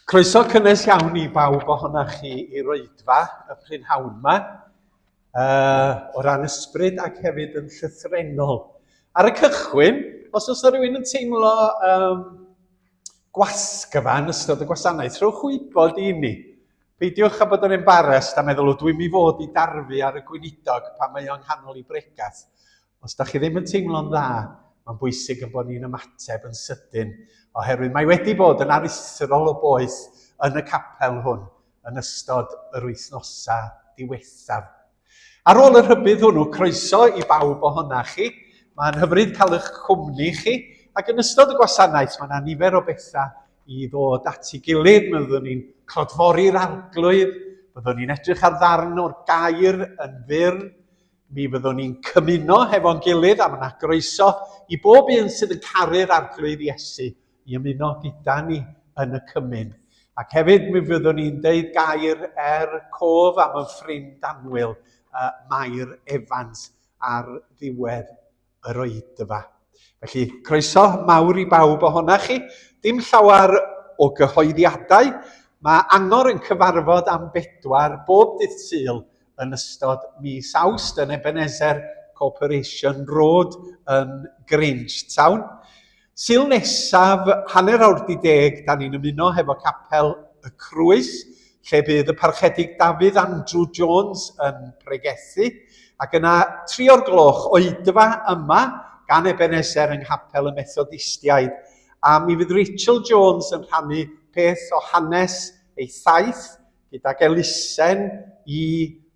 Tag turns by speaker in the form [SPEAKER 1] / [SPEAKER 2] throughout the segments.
[SPEAKER 1] Croeso cynnes iawn i bawb ohonoch chi i'r oedfa y prynhawn yma, o ran ysbryd ac hefyd yn llythrennol. Ar y cychwyn, os oes yna rhywun yn teimlo um, gwasgfa yn ystod y gwasanaeth, rhowch wybod i ni. Peidiwch â bod yn embarrassed a meddwl, o dwi'n mi fod i darfu ar y gweinidog pan mae o'n nghanol i bregath. Os da chi ddim yn teimlo'n dda, mae'n bwysig yn bod ni'n ymateb yn sydyn, oherwydd mae wedi bod yn aruthrol o boeth yn y capel hwn yn ystod yr wythnosau diwethaf. Ar ôl y rhybudd hwnnw, croeso i bawb ohona chi. Mae'n hyfryd cael eich cwmni chi, ac yn ystod y gwasanaeth mae yna nifer o bethau i ddod at ei gilydd. Mi fyddwn ni'n clodfori'r arglwydd, byddwn ni'n edrych ar ddarn o'r gair yn fyr, Mi fyddwn ni'n cymuno hefo'n gilydd a mae yna groeso i bob un sydd yn caru'r Arglwydd Iesu i ymuno gyda ni yn y cymun. Ac hefyd mi fyddwn ni'n deud gair er cof am y ffrind annwyl uh, Mair Evans ar ddiwedd yr oedfa. Felly, croeso mawr i bawb ohonach chi. Dim llawer o gyhoeddiadau. Mae Angor yn cyfarfod am bedwar bob dydd Sul yn ystod mis Awst yn Ebenezer Corporation Road yn Grangetown. Sul nesaf, 10:30, da ni'n ymuno hefo Capel y Crwys, lle bydd y Parchedig Dafydd Andrew Jones yn pregethu, ac yna 3 o'r gloch oedfa yma gan Ebenezer yng Nghapel y Methodistiaid, a mi fydd Rachel Jones yn rhannu peth o hanes ei thaith gydag elusen i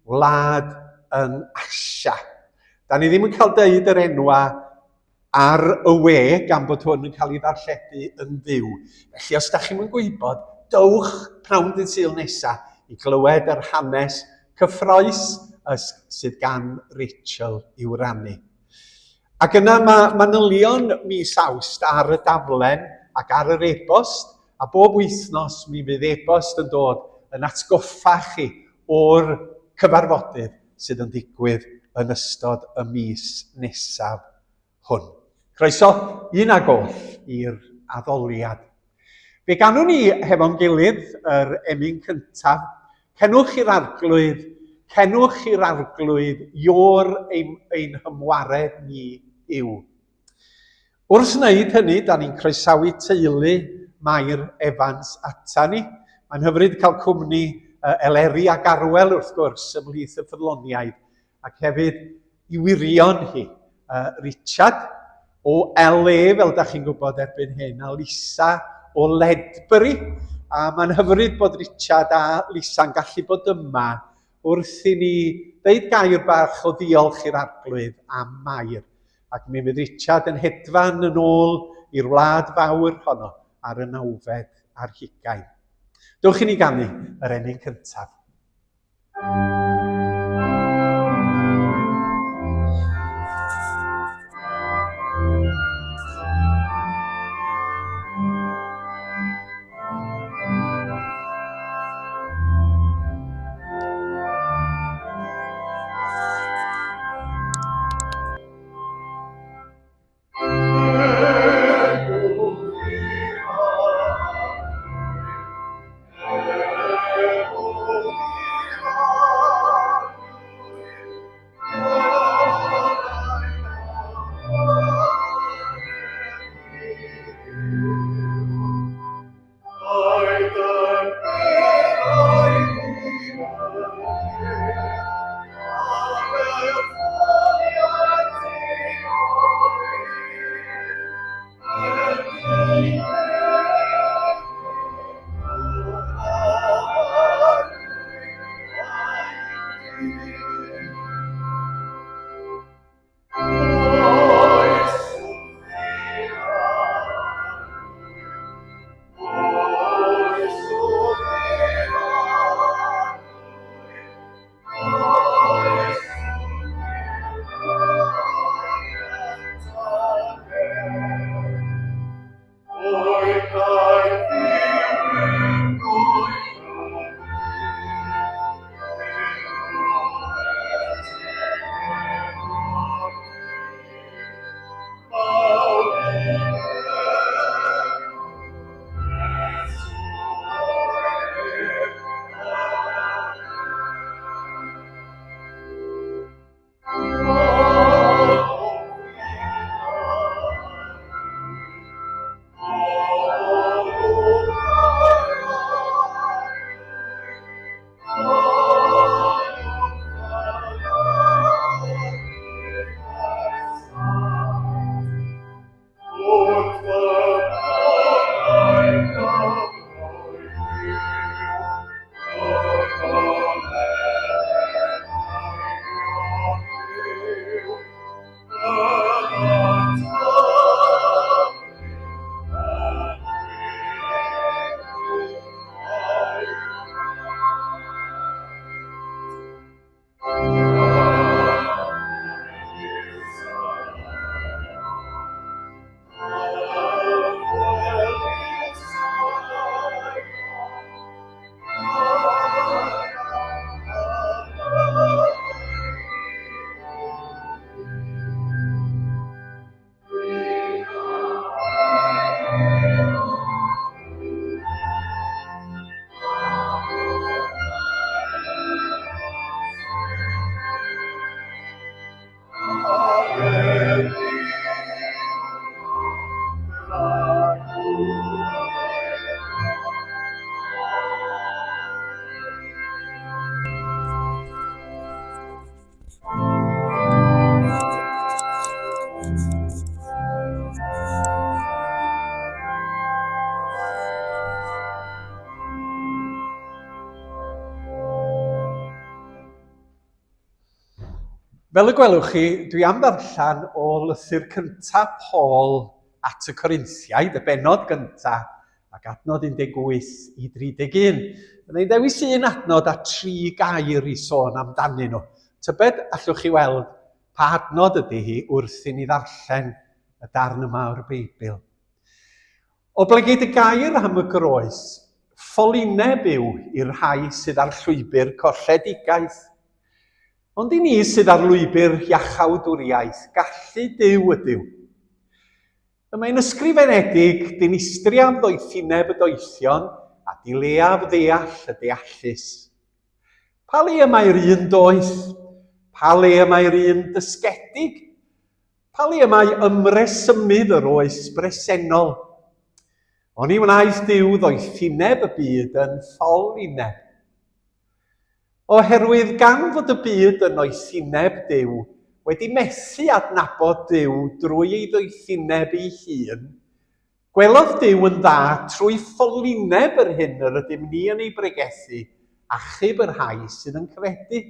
[SPEAKER 1] wlad yn Asia. Da ni ddim yn cael deud yr enwa ar y we gan bod hwn yn cael ei ddarlledu yn fyw. Felly os da chi'm yn gwybod, dowch pnawn dydd Sul nesa i glywed yr hanes cyffroes sydd gan Rachel i'w rannu. Ac yna mae manylion mis Awst ar y daflen ac ar yr e-bost, a bob wythnos mi fydd e-bost yn dod yn atgoffa chi o'r cyfarfodydd sydd yn digwydd yn ystod y mis nesaf hwn. Croeso un ag oll i'r addoliad. Fe ganwn ni hefo'n gilydd yr emyn cyntaf, Cenwch i'r Arglwydd, cenwch i'r Arglwydd, Iôr ein, ein hymwared ni yw. Wrth wneud hynny, da ni'n croesawu teulu Mair Evans ata ni. Mae'n hyfryd cael cwmni Eleri ac Arwel, wrth gwrs, ymhlith y ffyddloniaid, ac hefyd i wirion hi, Richard o LA, fel da chi'n gwybod erbyn hyn, a Lisa o Ledbury. A mae'n hyfryd bod Richard a Lisa'n gallu bod yma wrth i ni ddeud gair bach o ddiolch i'r Arglwydd am Mair. Ac mi fydd Richard yn hedfan yn ôl i'r wlad fawr honno ar y nawfed ar hugain. Dewch i ni ganu yr emyn cyntaf. Fel y gwelwch chi, dwi am ddarllen o lythyr cyntaf Paul at y Corinthiaid, y bennod gyntaf, ac adnod 18 i 31. Byddai'n i'n dewis un adnod a tri gair i sôn amdanyn nhw. Tybed allwch chi weld pa adnod ydy hi wrth i ni ddarllen y darn yma o'r Beibl. Oblegid y gair am y groes, ffolineb yw i'r rhai sydd ar llwybr colledigaeth. Ond i ni sydd ar lwybr iachawdwriaeth, gallu Duw ydyw. Y mae'n ysgrifenedig, dinistriaf ddoethineb y doethion, a dileaf ddeall y deallus. Pa le y mae'r un doeth? Pa le y mae'r un dysgedig? Pa le y mae ymresymydd yr oes bresennol? Oni wnaeth Duw ddoethineb y byd yn ffolineb? Oherwydd gan fod y byd yn noethineb Duw wedi methu adnabod Duw drwy ei ddoethineb ei hun, gwelodd Duw yn dda trwy ffolineb yr hyn yr ydym ni yn ei bregethu, achub y rhai sydd yn credu.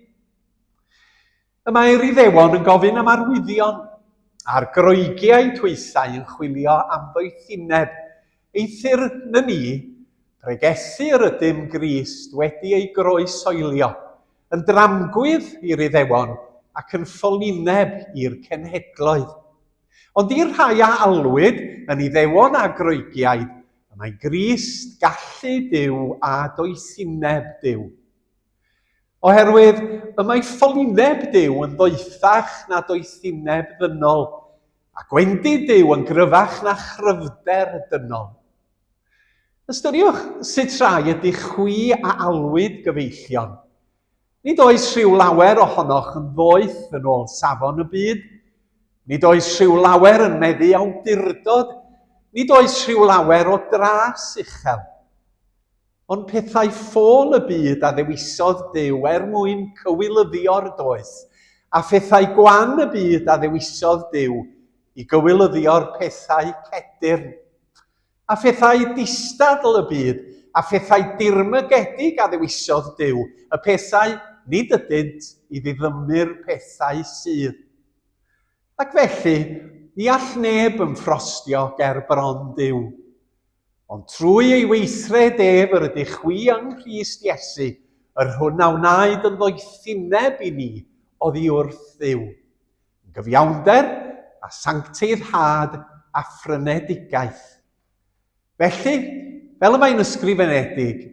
[SPEAKER 1] Y mae'r Iddewon yn gofyn am arwyddion, a'r Groegiaid hwythau yn chwilio am ddoethineb. Eithr na ni, pregethu yr ydym Grist wedi ei groesoelio, yn dramgwydd i'r Iddewon ac yn ffolineb i'r cenhedloedd. Ond i'r rhai a alwyd yn Iddewon a Groegiaid, y mae Grist gallu Duw a doethineb Duw. Oherwydd y mae ffolineb Duw yn ddoethach na doethineb ddynol, a gwendid Duw yn gryfach na chryfder dynol. Ystyriwch sut rai ydych chwi a alwyd gyfeillion. Nid oes rhyw lawer ohonoch yn ddoeth yn ôl safon y byd. Nid oes rhyw lawer yn meddu awdurdod. Nid oes rhyw lawer o dras uchel. Ond pethau ffôl y byd a ddewisodd Duw er mwyn cywilyddio'r doeth, a phethau gwan y byd a ddewisodd Duw i gywilyddio'r pethau cedyrn. A phethau distadl y byd, a phethau dirmygedig a ddewisodd Duw, y pethau nid ydynt i ddiddymu'r pethau sydd. Ac felly, ni all neb ymffrostio ger bron Duw. Ond trwy ei weithred ef yr ydych chwi yng Nghrist Iesu, yr hwn a wnaed yn ddoethineb i ni oddi wrth Dduw, yn gyfiawnder a sancteiddhad a phrynedigaeth. Felly, fel y mae'n ysgrifenedig,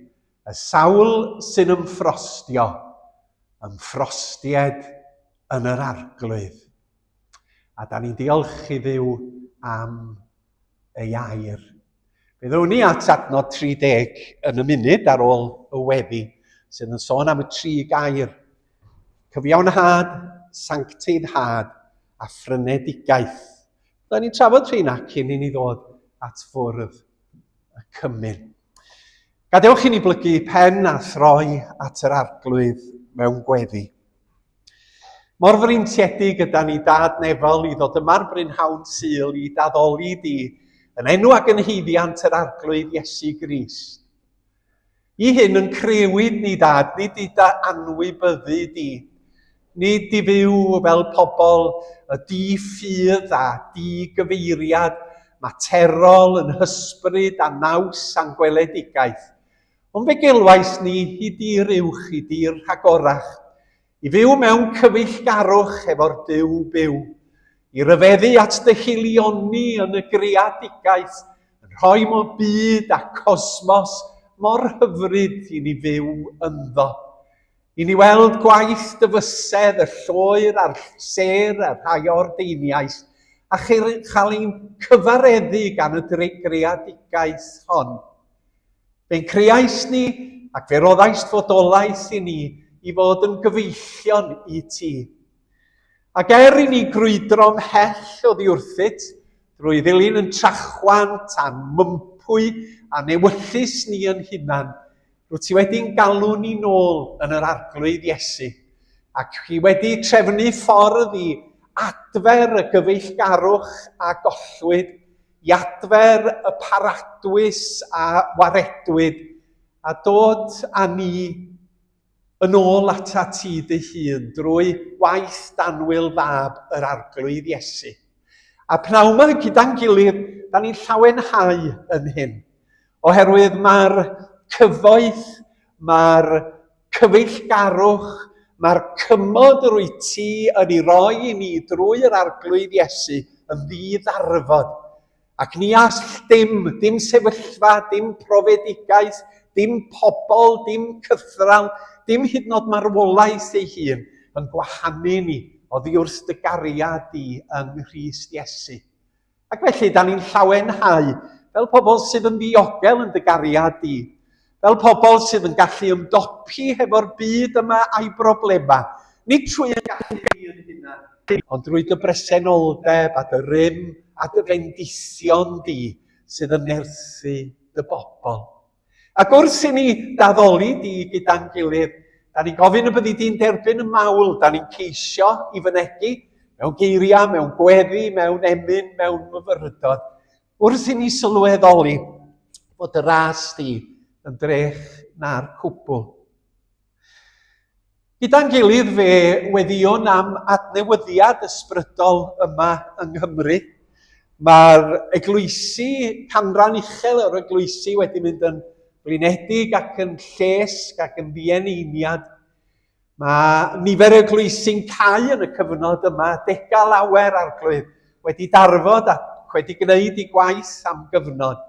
[SPEAKER 1] y sawl sy'n ymffrostio, ymffrostied yn yr Arglwydd. A da ni'n diolch i Dduw am ei air. Fe ddown ni at adnod 30 yn y munud ar ôl y weddi, sydd yn sôn am y tri gair. Cyfiawnhad, sancteiddhad a phrynedigaeth. Byddwn ni'n trafod rheina cyn i ni ddod at fwrdd y cymun. Gadewch i ni blygu pen a throi at yr arglwydd mewn gweddi. Mor freintiedig yda ni Dad Nefol i ddod yma'r brynhawn Sul i d'addoli di yn enw ac yn haeddiant yr Arglwydd Iesu Grist. I hyn yn crewyd ni Dad, nid i dy anwybyddu di, nid i fyw fel pobl y di-ffydd a di-gyfeiriad, materol yn hysbryd a naws a'n gweledigaeth, Ond fe gelwais ni i dir uwch, i dir rhagorach, i fyw mewn cyfeillgarwch efo'r Duw byw, i ryfeddu at dy haelioni yn y greadigaeth, yn rhoi mo byd a cosmos mor hyfryd i ni fyw ynddo. I ni weld gwaith dy fysedd, y lloer a'r sêr a'r rhai ordeiniais, a chael ein cyfareddu gan y greadigaeth hon. Fe'n creaist ni, ac fe roddaist fodolaeth i ni i fod yn gyfeillion i ti. Ac er i ni grwydro mhell oddi wrthyt, drwy ddilyn yn trachwant a'n mympwy a'n ewyllys ni yn hunan, rwyt ti wedi'n galw ni nôl yn yr Arglwydd Iesu, ac chi wedi trefnu ffordd i adfer y gyfeillgarwch a gollwyd i adfer y paradwys a waredwyd a dod â ni yn ôl ata ti dy hun drwy waith danwyl fab yr Arglwydd Iesu. A pnawn yma gyda'n gilydd, da ni'n llawenhau yn hyn. Oherwydd mae'r cyfoeth, mae'r cyfeillgarwch, mae'r cymod yr wyt ti yn ei roi i ni drwy yr Arglwydd Iesu yn ddi-ddarfod. Ac ni all dim, dim sefyllfa, dim profedigaeth, dim pobl, dim cythral, dim hyd yn oed marwolaeth ei hun yn gwahanu ni oddi wrth dy gariad di yng Nghrist Iesu. Ac felly, da ni'n llawenhau fel pobl sydd yn ddiogel yn dy gariad di, fel pobl sydd yn gallu ymdopi hefo'r byd yma a'i broblemau, nid trwy ein gallu ni yn hunan, ond drwy dy bresenoldeb a dy rym a dy fendithion di sydd yn nerthu dy bobl. Ac wrth i ni daddoli di gyda'n gilydd, da ni'n gofyn y byddi di'n derbyn y mawl, da ni'n ceisio i fynegi mewn geiriau, mewn gweddi, mewn emyn, mewn myfyrdod. Wrth i ni sylweddoli bod y ras di yn drech na'r cwbl. Gyda'n gilydd fe weddïwn am adnewyddiad ysbrydol yma yng Nghymru. Mae'r eglwysi, canran uchel o'r eglwysi wedi mynd yn blinedig ac yn llesg ac yn ddieneiniad. Mae nifer eglwysi'n cau yn y cyfnod yma, degau lawer arglwydd wedi darfod ac wedi gwneud i gwaith am gyfnod.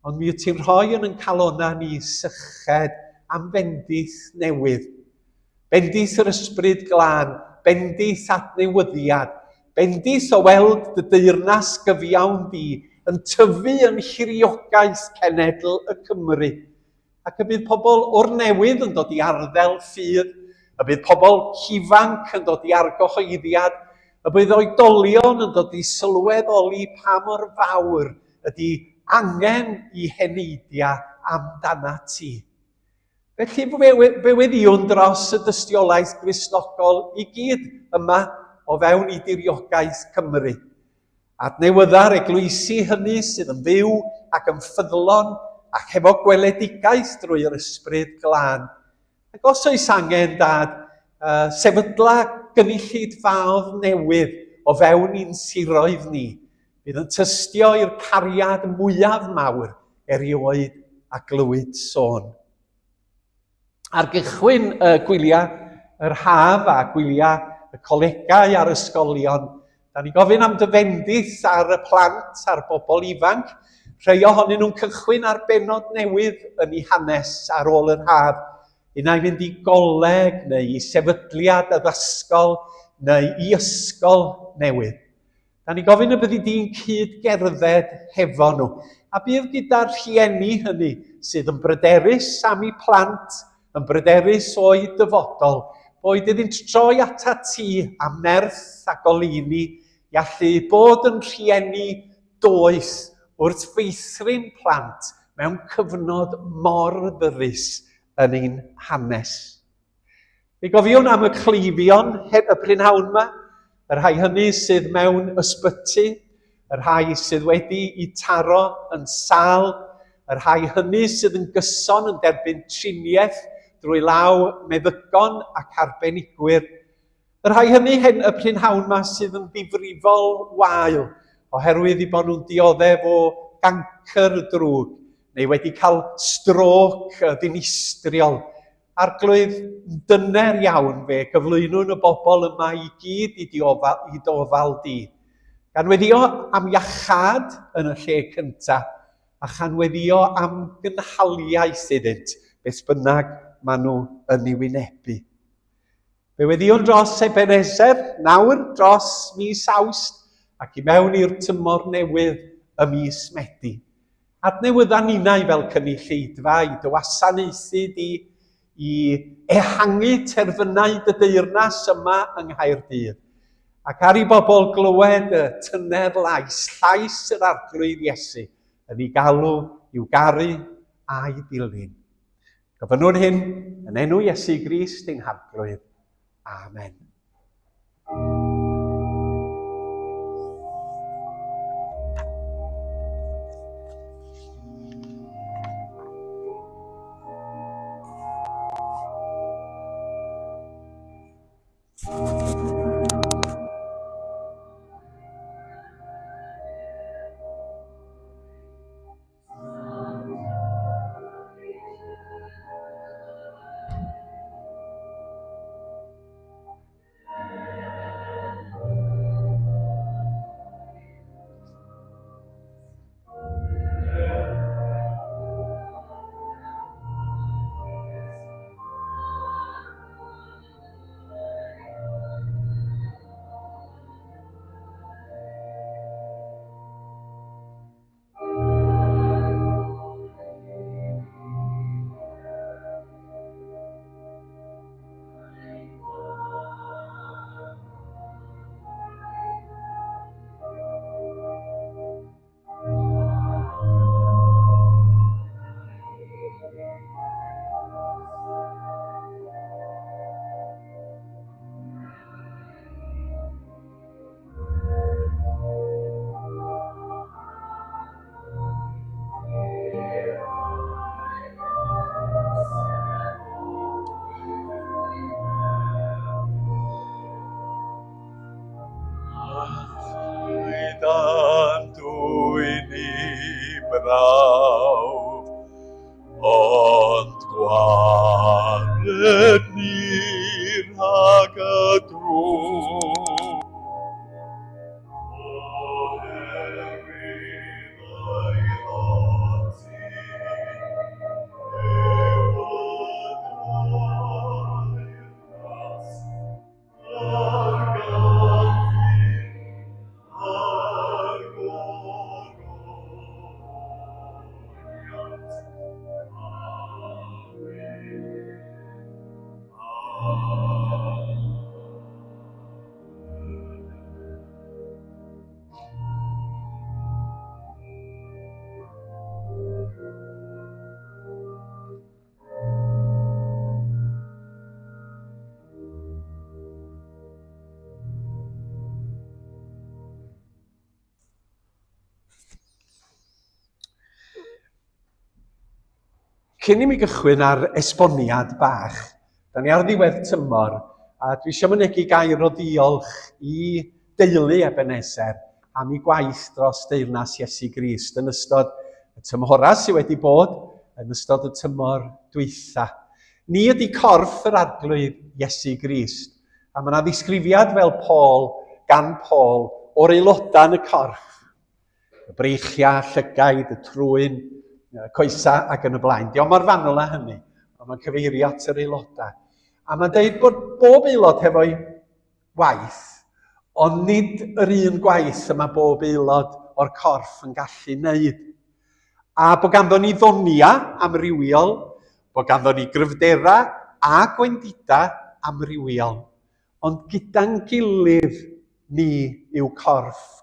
[SPEAKER 1] Ond mi wyt ti'n rhoi yn yn calonnau ni syched am fendith newydd. Bendith yr ysbryd glân, bendith adnewyddiad, bendith o weld dy deyrnas gyfiawn di yn tyfu yn nhiriogaeth cenedl y Cymry. Ac y bydd pobl o'r newydd yn dod i arddel ffydd, y bydd pobl ifanc yn dod i argyhoeddiad, y bydd oedolion yn dod i sylweddoli pa mor fawr ydy angen i heneidia amdanat ti. Felly fe weddïwn dros y dystiolaeth Gristnogol i gyd yma o fewn i diriogaeth Cymru. Adnewydda'r eglwysi hynny sydd yn fyw ac yn ffyddlon ac hefo gweledigaeth drwy yr Ysbryd Glân. Ac os oes angen, Dad, uh, sefydla gynulleidfaodd newydd o fewn i'n siroedd ni, bydd yn tystio i'r cariad mwyaf mawr erioed a glywyd sôn. Ar gychwyn y gwyliau yr haf a gwyliau y colegau a'r ysgolion, da ni gofyn am dy fendith ar y plant a'r bobl ifanc, rhai ohonyn nhw'n cychwyn ar benod newydd yn eu hanes ar ôl yr haf, unai fynd i goleg neu i sefydliad addysgol neu i ysgol newydd. Da ni gofyn y byddi di'n cyd-gerdded hefo nhw, a bydd gyda'r rhieni hynny sydd yn bryderus am eu plant, yn bryderus o'u dyfodol, boed iddynt troi atat ti am nerth a goleuni i allu bod yn rhieni doeth wrth feithrin plant mewn cyfnod mor ddyrys yn ein hanes. Mi gofiwn am y cleifion y prynhawn yma, y rhai hynny sydd mewn ysbyty, y rhai sydd wedi i taro yn sâl, y rhai hynny sydd yn gyson yn derbyn triniaeth drwy law meddygon ac arbenigwyr, y rhai hynny hyn y prynhawn yma sydd yn ddifrifol wael oherwydd i bod nhw'n dioddef o gancr drwg neu wedi cael strôc ddinistriol. Arglwydd, yn dyner iawn fe gyflwynwn y bobl yma i gyd i di ofal, i dy ofal di. Gan weddio am iachâd yn y lle cyntaf, a chan weddio am gynhaliaeth iddynt, beth bynnag maen nhw yn ei wynebu. Fe weddïwn dros Ebenezer nawr, dros mis Awst, ac i mewn i'r tymor newydd y mis Medi. Adnewydda ninnau fel cynulleidfa i dy wasanaethu di, i ehangu terfynau dy deyrnas yma yng Nghaerdydd. Ac ar i bobl glywed y tyner lais, llais yr Arglwydd Iesu, yn ei galw i'w garu a'i ddilyn. Gofynnwn hyn yn enw Iesu Grist ein Harglwydd. Amen. Gwared ni rhag y drwg. Cyn i mi gychwyn ar esboniad bach, da ni ar ddiwedd tymor, a dwi eisiau mynegi gair o ddiolch i deulu Ebenezer am ei gwaith dros deyrnas Iesu Grist yn ystod y tymhorau sydd wedi bod yn ystod y tymor dwytha. Ni ydy corff yr Arglwydd Iesu Grist, a mae yna ddisgrifiad fel Paul, gan Paul, o'r aelodau yn y corff. Y breichiau, llygaid, y trwyn, y coesau ac yn y blaen. Diolch mor fanwl â hynny, ond mae'n cyfeirio at yr aelodau. A mae'n deud bod bob aelod hefo'i waith, ond nid yr un gwaith y mae bob aelod o'r corff yn gallu wneud. A bod ganddo ni ddoniau amrywiol, bod ganddo ni gryfderau a gwendidau amrywiol, ond gyda'n gilydd ni yw corff.